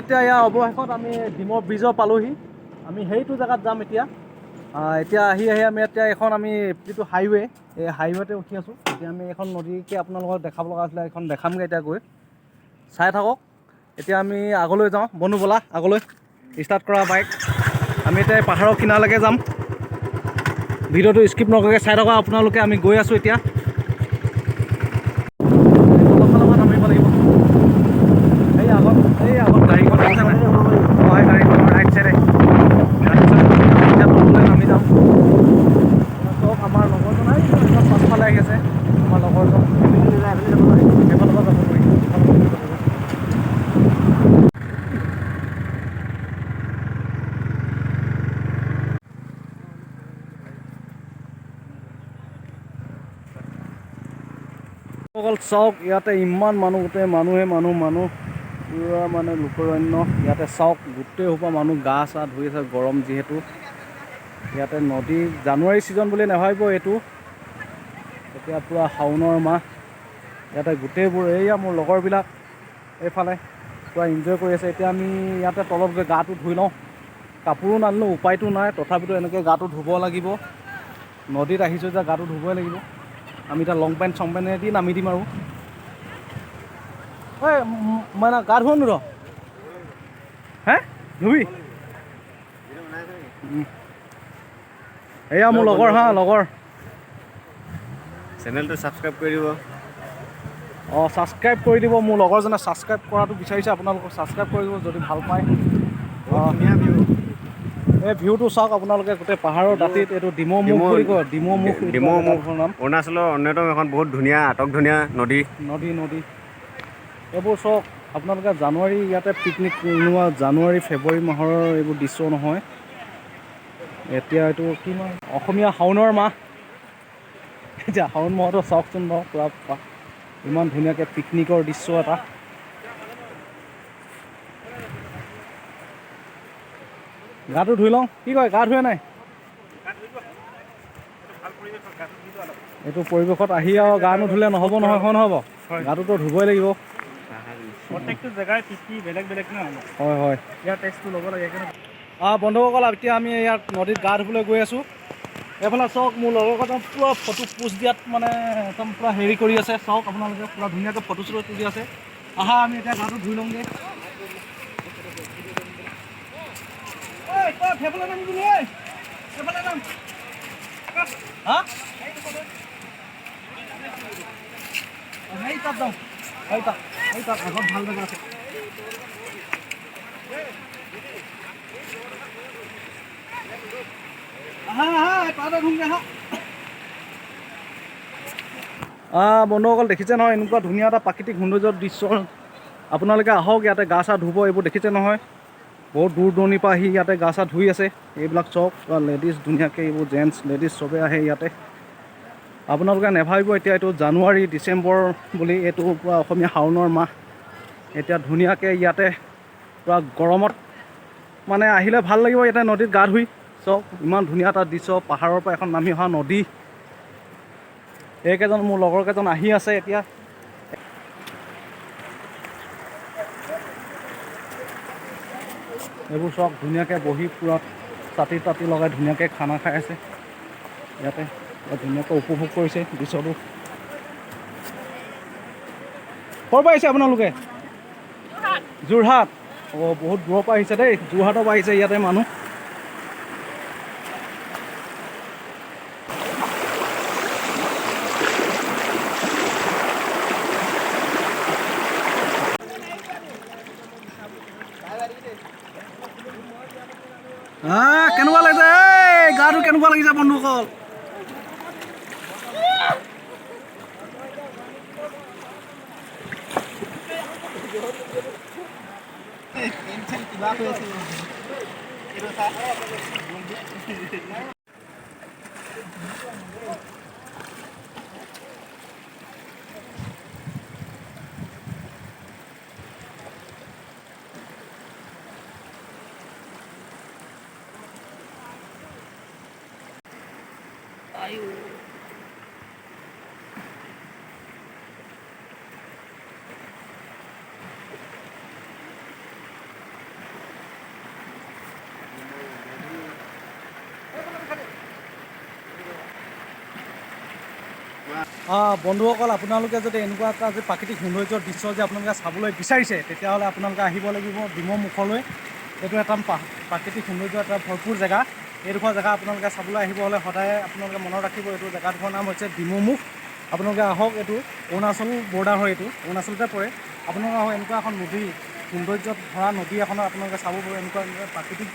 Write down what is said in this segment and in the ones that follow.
এতিয়া ইয়াৰ অৱশেষত আমি ডিমৌ ব্ৰিজৰ পালোহি। আমি সেইটো জেগাত যাম এতিয়া। এতিয়া আহি আহি আমি এতিয়া এখন আমি যিটো হাইৱে, এই হাইৱেতে উঠি আছোঁ। এতিয়া আমি এইখন নদীকে আপোনালোকক দেখাব লগা আছিলে, এইখন দেখামগৈ এতিয়া গৈ। চাই থাকক। এতিয়া আমি আগলৈ যাওঁ। বন্ধু, ব'লা আগলৈ। ষ্টাৰ্ট কৰা বাইক। আমি এতিয়া এই পাহাৰৰ কিনাৰলৈকে যাম। ভিডিঅ'টো স্কিপ নকৰাকৈ চাই থাকক আপোনালোকে। আমি গৈ আছোঁ এতিয়া। অলপ ফালৰ পৰা নামিব লাগিব। এই আগত গাড়ীখন আছে নাই? অঁ, সেই গাড়ীখনৰ ৰাইট চাইডে, ৰাইট চাইডে। এতিয়া তললৈ নামি যাম। চব আমাৰ লগৰজন একদম পাছফালে আহি আছে আমাৰ লগৰজন। সেইফালৰ পৰা যাব পাৰি, সেইফালৰ পৰা যাব পাৰি। অকল চাওক, ইয়াতে ইমান মানুহ, গোটেই মানুহে মানুহ মানুহ, পূৰা মানে লোকাৰণ্য। ইয়াতে চাওক, গোটেই সোপা মানুহ গা চা ধুই আছে, গৰম যিহেতু। ইয়াতে নদী, জানুৱাৰী ছিজন বুলি নাভাবিব, এইটো এতিয়া পূৰা শাওনৰ মাহ। ইয়াতে গোটেইবোৰ, এইয়া মোৰ লগৰবিলাক এইফালে পূৰা এনজয় কৰি আছে। এতিয়া আমি ইয়াতে তলত গৈ গাটো ধুই লওঁ। কাপোৰো নানিলোঁ, উপায়টো নাই, তথাপিতো এনেকৈ গাটো ধুব লাগিব। নদীত আহিছোঁ যে গাটো ধুবই লাগিব। আমি এতিয়া লং পেণ্ট চং পেণ্টেদি নামি দিম আৰু। ঐ মানে গা ধুৱ নোধ হে? ধুবি? এয়া মোৰ লগৰ, হা লগৰ। চেনেলটো ছাবস্ক্ৰাইব কৰি দিব। অঁ, ছাবস্ক্ৰাইব কৰি দিব। মোৰ লগৰজনে ছাবস্ক্ৰাইব কৰাটো বিচাৰিছে। আপোনালোকক ছাবস্ক্ৰাইব কৰি দিব যদি ভাল পায়। অঁ। ধুনীয়া ভিউ। এই ভিউটো চাওক আপোনালোকে, গোটেই পাহাৰৰ দাঁতিত। এইটো ডিমৌ মুখ বুলি কয়, ডিমৌ মুখ এইটো। ডিমৌ মুখ। জেগাডোখৰৰ নাম। অৰুণাচলৰ অন্যতম এখন বহুত ধুনীয়া, আটক ধুনীয়া নদী। নদী নদী এইবোৰ চাওক আপোনালোকে। জানুৱাৰী ইয়াতে পিকনিক কোনোবা জানুৱাৰী ফেব্ৰুৱাৰী মাহৰ এইবোৰ দৃশ্য নহয়। এতিয়া এইটো কি মাহ? অসমীয়া শাওনৰ মাহ। এতিয়া শাওন মাহতো চাওকচোন বাৰু, পূৰা ইমান ধুনীয়াকৈ পিকনিকৰ দৃশ্য এটা। গাটো ধুই লওঁ, কি কয়? গা ধুৱে নাই? এইটো পৰিৱেশত আহি আৰু গা নুধুলে নহ'ব নহয়, হয় নহ'ব? গাটোতো ধুবই লাগিব। প্ৰত্যেকটো জেগাৰ কৃষি বেলেগ বেলেগ ন। হয় হয় ইয়াৰ টেষ্টটো ল'ব লাগে সেইকাৰণে। বন্ধুসকল, এতিয়া আমি ইয়াত নদীত গা ধুবলৈ গৈ আছোঁ। এইফালে চাওক, মোৰ লগৰ কেইজন পূৰা ফটো পোষ্ট দিয়াত মানে একদম পূৰা হেৰি কৰি আছে। চাওক আপোনালোকে, পূৰা ধুনীয়াকৈ ফটো চটো তুলি আছে। আহা, আমি এতিয়া গাটো ধুই লওঁগৈ। ঐ, ক'ত? সেইফালে নামিবি নি, ঐ? সেইফালে নাম। হা? সেই তাত যাওঁ, সেই তাত, সেই তাত আগত ভাল জেগা আছে। আহা আহা, তাতে ধুমগৈ আহা। বন্ধুসকল, দেখিছে নহয় এনেকুৱা ধুনীয়া এটা প্ৰাকৃতিক সৌন্দৰ্যৰ দৃশ্য। আপোনালোকে আহক, ইয়াতে গা চা ধুব। এইবোৰ দেখিছে নহয়, বহুত দূৰ দূৰণিৰ পৰা আহি ইয়াতে গা চা ধুই আছে। এইবিলাক চাওক, লেডিজ ধুনীয়াকৈ, এইবোৰ জেণ্টছ লেডিজ চবেই আহে ইয়াতে। আপোনালোকে নেভাবিব এতিয়া এইটো জানুৱাৰী ডিচেম্বৰ বুলি, এইটো পূৰা অসমীয়া শাওনৰ মাহ। এতিয়া ধুনীয়াকৈ ইয়াতে পূৰা গৰমত মানে আহিলে ভাল লাগিব ইয়াতে নদীত গা ধুই। চাওক, ইমান ধুনীয়া এটা দৃশ্য, পাহাৰৰ পৰা এখন নামি অহা নদী। এইকেইজন মোৰ লগৰ কেইজন আহি আছে এতিয়া। এইবোৰ চাওক, ধুনীয়াকৈ বহি পূৰা ছাতি তাতি লগাই ধুনীয়াকৈ খানা খাই আছে ইয়াতে। পূৰা ধুনীয়াকৈ উপভোগ কৰিছে দৃশ্যটো। ক'ৰ পৰা আহিছে আপোনালোকে? যোৰহাট। অঁ, বহুত দূৰৰ পৰা আহিছে দেই। যোৰহাটৰ পৰা আহিছে ইয়াতে মানুহ। কেনেকুৱা লাগিছে এই গাটো? কেনেকুৱা লাগিছে বন্ধুসকল? বন্ধুসকল, আপোনালোকে যদি এনেকুৱা এটা যে প্ৰাকৃতিক সৌন্দৰ্যৰ দৃশ্য যে আপোনালোকে চাবলৈ বিচাৰিছে, তেতিয়াহ'লে আপোনালোকে আহিব লাগিব ডিমৌমুখলৈ। এইটো এটা প্ৰাকৃতিক সৌন্দৰ্য এটা ভৰপূৰ জেগা। এইডোখৰ জেগা আপোনালোকে চাবলৈ আহিব হ'লে সদায় আপোনালোকে মনত ৰাখিব, এইটো জেগাডোখৰ নাম হৈছে ডিমৌমুখ। আপোনালোকে আহক, এইটো অৰুণাচল বৰ্ডাৰ হয়, এইটো অৰুণাচলতে পৰে। আপোনালোকে আহক, এনেকুৱা এখন নদী, সৌন্দৰ্যত ভৰা নদী এখনত আপোনালোকে চাব পাৰিব এনেকুৱা এনেকুৱা প্ৰাকৃতিক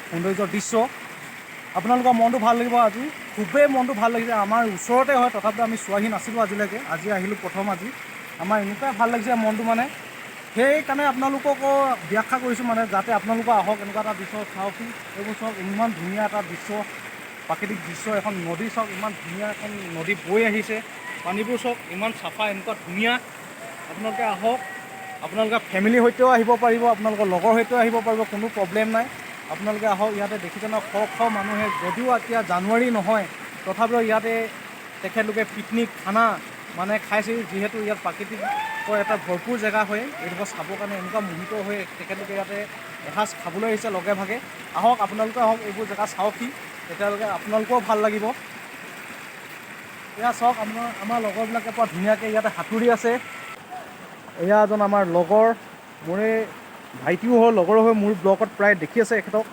সৌন্দৰ্যৰ দৃশ্য। আপোনালোকৰ মনটো ভাল লাগিব। আজি খুবেই মনটো ভাল লাগিছে। আমাৰ ওচৰতে হয়, তথাপিতো আমি চোৱাহি নাছিলোঁ আজিলৈকে। আজি আহিলোঁ প্ৰথম। আজি আমাৰ এনেকুৱাই ভাল লাগিছে মনটো, মানে সেইকাৰণে আপোনালোককো ব্যাখ্যা কৰিছোঁ, মানে যাতে আপোনালোকো আহক, এনেকুৱা এটা দৃশ্য চাওকহি। এইবোৰ চাওক, ইমান ধুনীয়া এটা দৃশ্য, প্ৰাকৃতিক দৃশ্য। এখন নদী চাওক, ইমান ধুনীয়া এখন নদী বৈ আহিছে। পানীবোৰ চাওক, ইমান চাফা, এনেকুৱা ধুনীয়া। আপোনালোকে আহক, আপোনালোকে ফেমিলিৰ সৈতেও আহিব পাৰিব, আপোনালোকৰ লগৰ সৈতেও আহিব পাৰিব, কোনো প্ৰব্লেম নাই। আপোনালোকে আহক। ইয়াতে দেখিছে ন, শ শ মানুহে, যদিও এতিয়া জানুৱাৰী নহয়, তথাপিও ইয়াতে তেখেতলোকে পিকনিক খানা মানে খাইছে। যিহেতু ইয়াত প্ৰাকৃতিকৰ এটা ভৰপূৰ জেগা হয়, এইডোখৰ চাবৰ কাৰণে এনেকুৱা মোহিত হৈ তেখেতলোকে ইয়াতে এসাঁজ খাবলৈ আহিছে লগে ভাগে। আহক, আপোনালোকে আহক, এইবোৰ জেগা চাওকহি, তেতিয়াহ'লে আপোনালোকেও ভাল লাগিব। এয়া চাওক, আমাৰ লগৰবিলাকে পূৰা ধুনীয়াকৈ ইয়াতে সাঁতুৰি আছে। এয়া এজন আমাৰ লগৰ, মোৰে ভাইটিও হয়, লগৰো হয়, মোৰ ব্লগত প্ৰায় দেখি আছে এখেতক।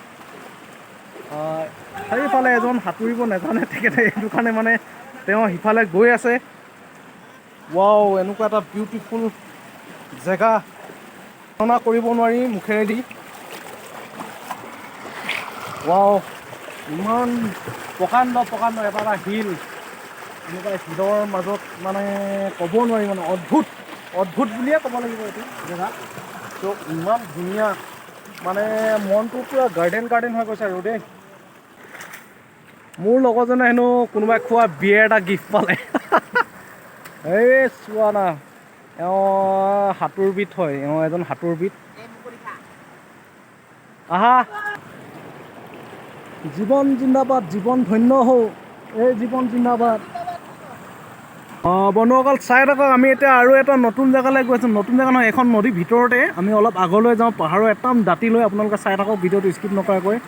সেইফালে এজন সাঁতুৰিব নাজানে তেখেতে, সেইটো কাৰণে মানে তেওঁ সিফালে গৈ আছে। ৱাও, এনেকুৱা এটা বিউটিফুল জেগা বৰ্ণনা কৰিব নোৱাৰি মুখেৰেদি। ৱাও, ইমান প্ৰকাণ্ড প্ৰকাণ্ড এটা এটা শিল, এনেকুৱা শিলৰ মাজত মানে ক'ব নোৱাৰি, মানে অদ্ভুত অদ্ভুত বুলিয়ে ক'ব লাগিব এইটো জেগা। ত' ইমান ধুনীয়া, মানে মনটো পূৰা গাৰ্ডেন গাৰ্ডেন হৈ গৈছে আৰু দেই। মোৰ লগৰজনে হেনো কোনোবাই খোৱা বিয়েৰ এটা গিফ্ট পালে। এই চোৱা না, এওঁ সাঁতোৰবিদ হয়, এওঁ এজন সাঁতোৰবিদ। আহা, জীৱন জিন্দাবাদ, জীৱন ধন্য হওঁ, এই জীৱন জিন্দাবাদ। অঁ বন্ধুসকল, চাই থাকক, আমি এতিয়া আৰু এটা নতুন জেগালৈ গৈ আছোঁ। নতুন জেগা নহয়, এখন নদীৰ ভিতৰতে আমি অলপ আগলৈ যাওঁ, পাহাৰৰ একদম দাঁতি লৈ। আপোনালোকে চাই থাকক ভিডিঅ'টো স্কিপ নকৰাকৈ।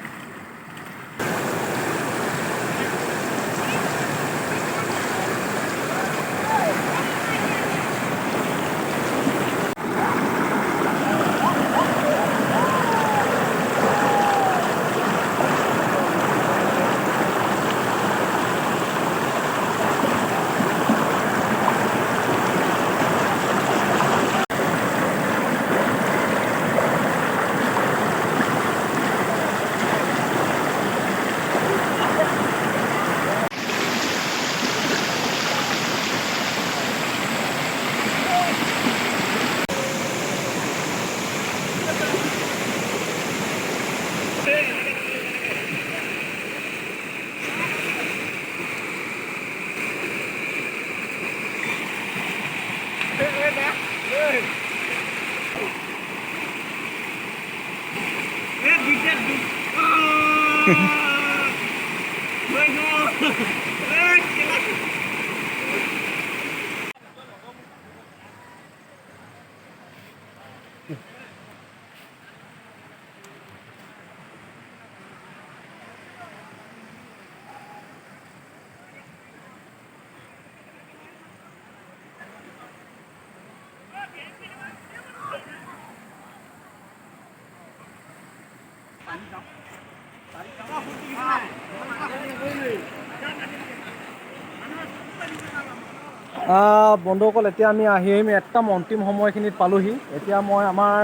বন্ধুসকল, এতিয়া আমি আহি আহিম একদম অন্তিম সময়খিনিত পালোহি। এতিয়া মই আমাৰ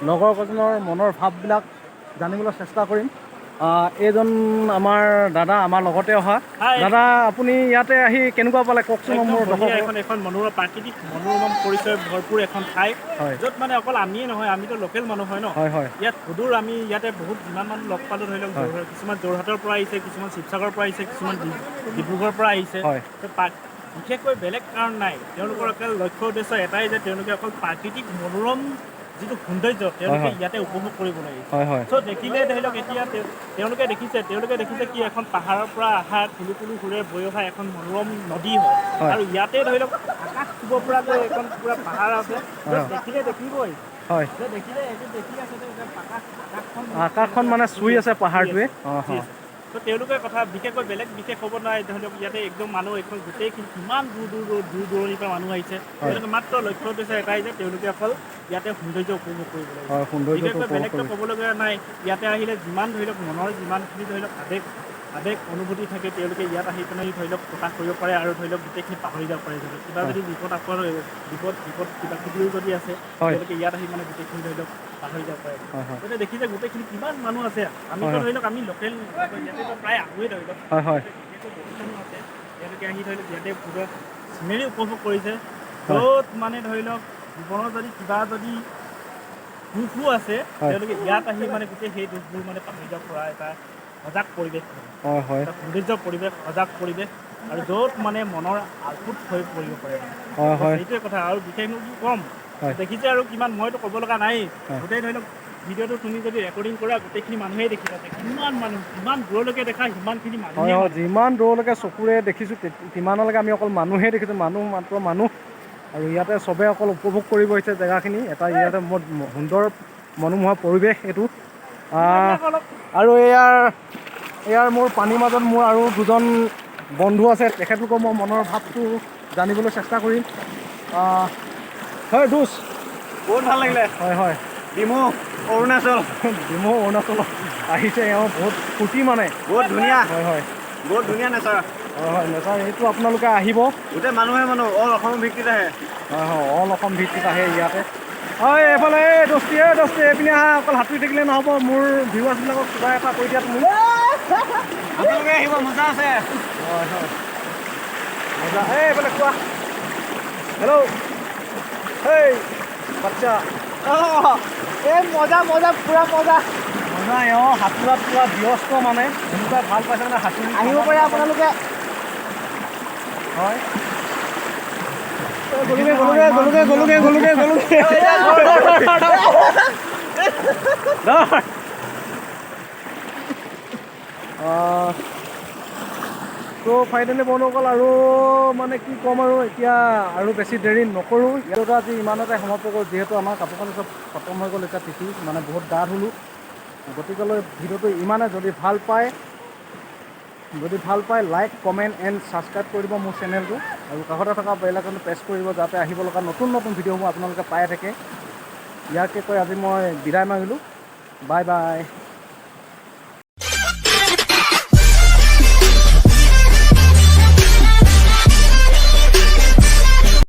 লগৰ কেইজনৰ মনৰ ভাৱবিলাক জানিবলৈ চেষ্টা কৰিম। এইজন আমাৰ দাদা, আমাৰ লগতে অহা। Hi. দাদা, আপুনি ইয়াতে আহি কেনেকুৱা পালে কওকচোন। একদম মোৰ ধুনীয়া। দৰ্শকক। এখন মনোৰম, প্ৰাকৃতিক মনোৰম পৰিচয় ভৰপূৰ এখন ঠাই, য'ত মানে অকল আমিয়ে নহয়, আমিতো লোকেল মানুহ হয় ন, হয় হয় ইয়াত সুদূৰ আমি ইয়াতে বহুত যিমান মানুহ লগ পালোঁ, ধৰি লওক কিছুমান যোৰহাটৰ পৰা আহিছে, কিছুমান শিৱসাগৰৰ পৰা আহিছে, কিছুমান ডিব্ৰুগড়ৰ পৰা আহিছে। তো বিশেষকৈ বেলেগ কাৰণ নাই, তেওঁলোকৰ অকল লক্ষ্য উদ্দেশ্য এটাই যে তেওঁলোকে অকল প্ৰাকৃতিক মনোৰম যিটো সৌন্দৰ্য তেওঁলোকে ইয়াতে উপভোগ কৰিবলৈ আহিছে। হয় হয় চ' দেখিলে ধৰি লওক এতিয়া তেওঁলোকে দেখিছে কি এখন পাহাৰৰ পৰা অহা কুলু কুলু সুৰে বৈ অহা এখন মনোৰম নদী হয়, আৰু ইয়াতে ধৰি লওক আকাশ চুব পৰাকৈ এখন পুৰা পাহাৰ আছে, য'ত দেখিলে দেখিবই যে দেখিলে এইটো দেখি আছে যে এতিয়া আকাশখন আকাশখন মানে চুই আছে পাহাৰটোৱে। চুই আছে। তো তেওঁলোকে কথা বিশেষকৈ বেলেগ বিশেষ হ'ব নোৱাৰে। ধৰি লওক ইয়াতে একদম মানুহ এখন গোটেইখিনি কিমান দূৰ দূৰ দূৰ দূৰ দূৰণিৰ পৰা মানুহ আহিছে। তেওঁলোকে মাত্ৰ লক্ষ্য উদ্দেশ্য এটাই যে তেওঁলোকে অকল ইয়াতে সৌন্দৰ্য উপভোগ কৰিব লাগিব। হয়, সৌন্দৰ্যটো বিশেষকৈ উপভোগ বেলেগটো কৰিব। ক'বলগীয়া নাই। ইয়াতে আহিলে যিমান ধৰি লওক মনৰ যিমানখিনি ধৰি লওক আৱেগ আৱেগ অনুভূতি থাকে, তেওঁলোকে ইয়াত আহি পিনে ধৰি লওক প্ৰকাশ কৰিব পাৰে আৰু ধৰি লওক গোটেইখিনি পাহৰি যাব পাৰে। ধৰি লওক কিবা যদি বিপদ আপদ বিপদ বিপদ কিবা কিবিও যদি আছে, তেওঁলোকে ইয়াত আহি মানে গোটেইখিনি ধৰি লওক পাহৰি যাব পাৰে। হয় হয় গতিকে দেখিছে গোটেইখিনি কিমান মানুহ আছে। আমিতো ধৰি লওক আমি লোকেল ইয়াতেতো প্ৰায় আহোঁৱেই ধৰি লওক। হয় হয় বিশেষকৈ বহুত মানুহ আছে, তেওঁলোকে আহি ধৰি লওক ইয়াতে পুৰা চিনেৰী উপভোগ কৰিছে। য'ত মানে ধৰি লওক জীৱনত যদি কিবা যদি দুখো আছে, তেওঁলোকে ইয়াত আহি মানে গোটেই সেই দুখবোৰ মানে পাহৰি যাব পৰা এটা সজাগ পৰিৱেশ মানে। হয় হয় এটা সৌন্দৰ্য পৰিৱেশ, সজাগ পৰিৱেশ, আৰু য'ত মানে মনৰ আলপুত হৈ পৰিব পাৰে মানে। হয় হয় সেইটোৱে কথা, আৰু বিশেষনো কি ক'ম। দেখিছে আৰু কিমান, মইতো ক'ব লগা নাই। গোটেই ধৰি লওক ভিডিঅ'টো তুমি যদি ৰেকৰ্ডিং কৰা, গোটেইখিনি মানুহেই দেখিবা যে কিমান মানুহ, কিমান দূৰলৈকে দেখা সিমানখিনি হয় মানুহে। হয়, যিমান দূৰলৈকে চকুৰে দেখিছোঁ তিমানলৈকে আমি অকল মানুহেই দেখিছোঁ, মানুহ মাত্ৰ মানুহ। আৰু ইয়াতে চবে অকল উপভোগ কৰিব আহিছে জেগাখিনি। এটা ইয়াতে বৰ সুন্দৰ মনোমোহা পৰিৱেশ এইটো। অলপ আৰু ইয়াৰ ইয়াৰ মোৰ পানীৰ মাজত মোৰ আৰু দুজন বন্ধু আছে, তেখেতলোকৰ মই মনৰ ভাৱটো জানিবলৈ চেষ্টা কৰিম। হয় দোষ। বহুত ভাল লাগিলে। হয় হয়। ডিমু, অৰুণাচল। ডিমৌ অৰুণাচলত আহিছে এওঁ, বহুত ফূৰ্তি মানে। বহুত ধুনীয়া। হয় হয়। বহুত ধুনীয়া নেচাৰ। হয় হয়, নেচাৰ এইটো, আপোনালোকে আহিব। গোটেই মানুহে মানুহ অল অসমৰ ভিত্তিত আহে। হয় হয়, অল অসম ভিত্তিত আহে ইয়াতে। হয়, এইফালে এই দোস্তি, এই দোস্তি, এইপিনে আহা। অকল সাঁতুৰি থাকিলে নহ'ব, মোৰ ভিউৱাৰ্ছবিলাকক কিবা এটা কৰি দিয়া তুমি। আপোনালোকে আহিব, মজা আছে। হয় হয়, মজা। এই এইফালে কোৱা, হেল্ল' হেই বাচ্চা। এই মজা মজা, পুৰা মজা। মজা। এওঁ সাঁতোৰাত পুৰা ব্যস্ত, মানে এনেকুৱা ভাল পাইছে মানে সাঁতুৰি। আহিব পাৰে আপোনালোকে। হয়। গ'লোগে গ'লোগে গ'লোগে গ'লোগে গ'লোগে গ'লোগে। ধৰ। ত' ফাইনেলি বন্ধুসকল, আৰু মানে কি ক'ম আৰু, এতিয়া আৰু বেছি দেৰি নকৰোঁ। ভিডিঅ'টো আজি ইমানতে সমাপ্ত কৰোঁ, যিহেতু আমাৰ কাপোৰ কানি চব খতম হৈ গ'ল এতিয়া তিতি, মানে বহুত গা ধুলোঁ। গতিকেলৈ ভিডিঅ'টো ইমানে। যদি ভাল পায় লাইক, কমেণ্ট এণ্ড ছাবস্ক্ৰাইব কৰি দিব মোৰ চেনেলটো আৰু কাষতে থকা বেল আইকনটো প্ৰেছ কৰিব, যাতে আহিব লগা নতুন নতুন ভিডিঅ'সমূহ আপোনালোকে পাই থাকে। ইয়াকে কৈ আজি মই বিদায় মাগিলোঁ। Bye bye.